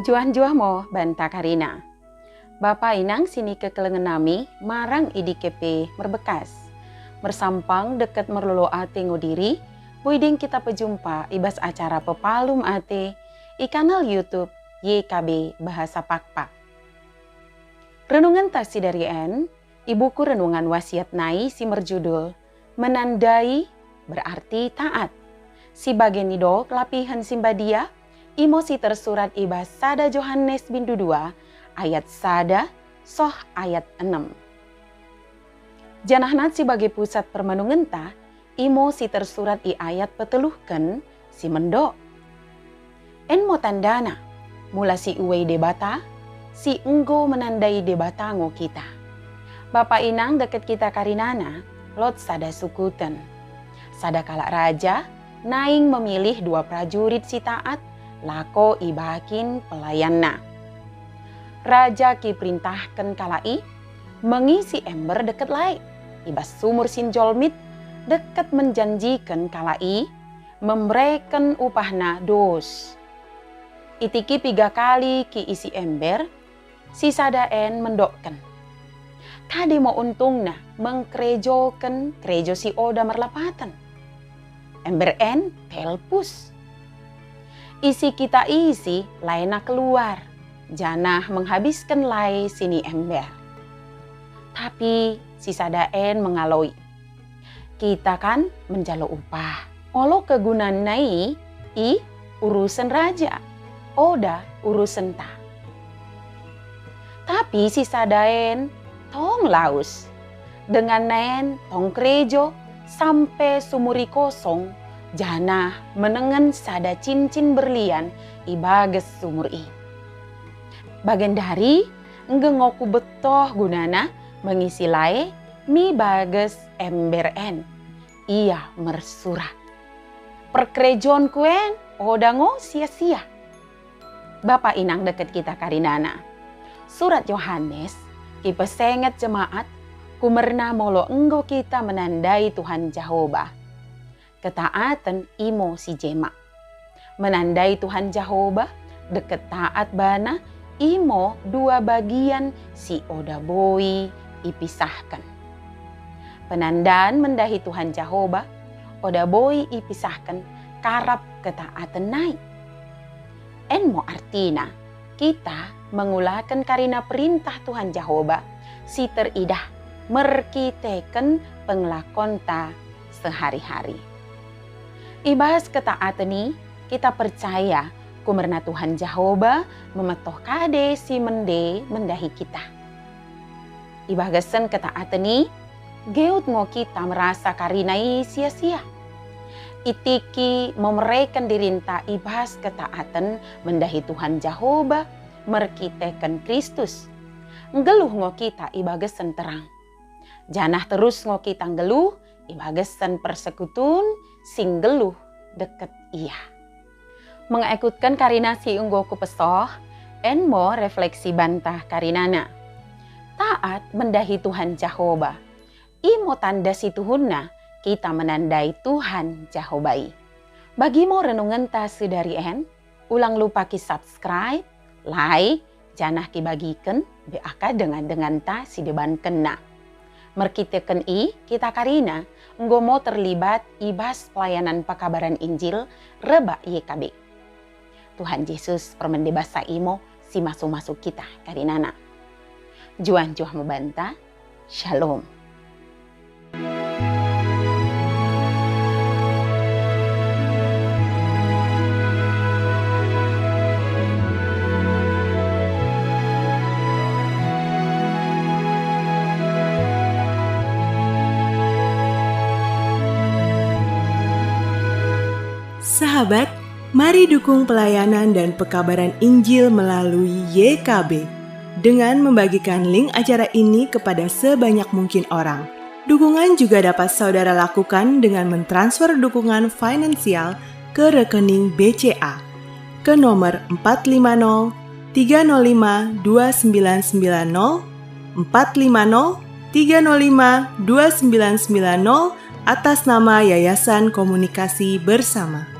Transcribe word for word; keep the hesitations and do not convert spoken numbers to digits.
Njuah-njuah mo banta karina. Bapa inang sinikekelengen nami marang i dike pe merbekkas. Mersampang dekket merlolo ate ngo diri, boi deng kita pejumpa i bas acara Pepalum Ate i kanal YouTube Y K B Bahasa Pakpak. Renungenta sidari en i buku Renungan Wasiat nai si merjudul Menandai Berarti Taat. Si bage nidok lapihen si mbadia, imo si tersurat i bas sada Johanes bindu dua ayat sada soh ayat enem. Janah nat si bage pusat permenungenta, imo si tersurat i ayat peteluhken si mendok. En mo tandana, mula siuwei Debata, sienggo menandai Debata ngo kita. Bapa inang dekket kita karinana, lot sada sukuten. Sada kalak raja naing memilih dua prajurit si taat lako i bakin pelayanna. Raja kiperintahken kalak i mengisi ember dekket lae i bas sumur si njolmit dekket menjanjiken kalak i membereken upahna dos. Itiki piga kali kiisi ember, si sada en mendokken, "Tade mo untungna mengkerejoken kerejo si oda merlapaten? Ember en telpus. Isi kita isi laena keluar, janah menghabisken lae sini ember." Tapi si sada en mengaloi, "Kita kan menjalo upah. Olo kegunanna i, i urusen raja, oda urusenta." Tapi si sada en tong laus. Denganna en tong kerejo sampe sumur i kosong, janah menengen sada cincin berlian i bages sumur i. "Bagendari, enggo ngo kubettoh gunana mengisi lae mi bages ember en," ia mersurak. "Perkerejonku en oda ngo sia-sia." Bapa inang dekket kita karinana, surat Johanes kipesenget jemaat kumerna molo enggo kita menandai Tuhan Jahoba. Ketaaten imo si jema. Menandai Tuhan Jahoba dekket taat bana imo dua bagian si oda boi ipisahken. Penandan mendahi Tuhan Jahoba oda boi ipisahken karap ketaaten nai. En mo artina, kita mengulaken karina perintah Tuhan Jahoba si teridah merkiteken pengelakonta sehari-hari. I bas ketaaten i, kita percaya kumerna Tuhan Jahoba memettoh kade si mende mendahi kita. I bagasen ketaaten i, nggeut ngo kita merasa karina i sia-sia. Itiki memereken dirinta i bas ketaaten mendahi Tuhan Jahoba merkiteken Kristus, nggeluh ngo kita i bagasen terang. Janah terus ngo kita nggeluh i bagasen persekutun si nggeluh dekket Ia. Mengekutken karina si enggo kupesoh, en mo refleksi banta karinana. Taat mendahi Tuhan Jahoba, imo tanda situhunna kita menandai Tuhan Jahoba i. Bagi mo renungenta sidari en, ulang lupa ki-subscribe, like, janah kibagiken be akka dengan-denganta si debankenna. Merkiteken i, kita karina enggo mo terlibat i bas pelayanan pekabaran Injil rebbak Y K B. Tuhan Jesus permende basa i mo si masu-masu kita karinana. Njuah-njuah mo banta. Shalom. Sahabat, mari dukung pelayanan dan pekabaran Injil melalui Y K B dengan membagikan link acara ini kepada sebanyak mungkin orang. Dukungan juga dapat saudara lakukan dengan mentransfer dukungan finansial ke rekening B C A, ke nomor empat lima nol tiga nol lima dua sembilan sembilan nol, empat lima nol tiga nol lima dua sembilan sembilan nol, atas nama Yayasan Komunikasi Bersama.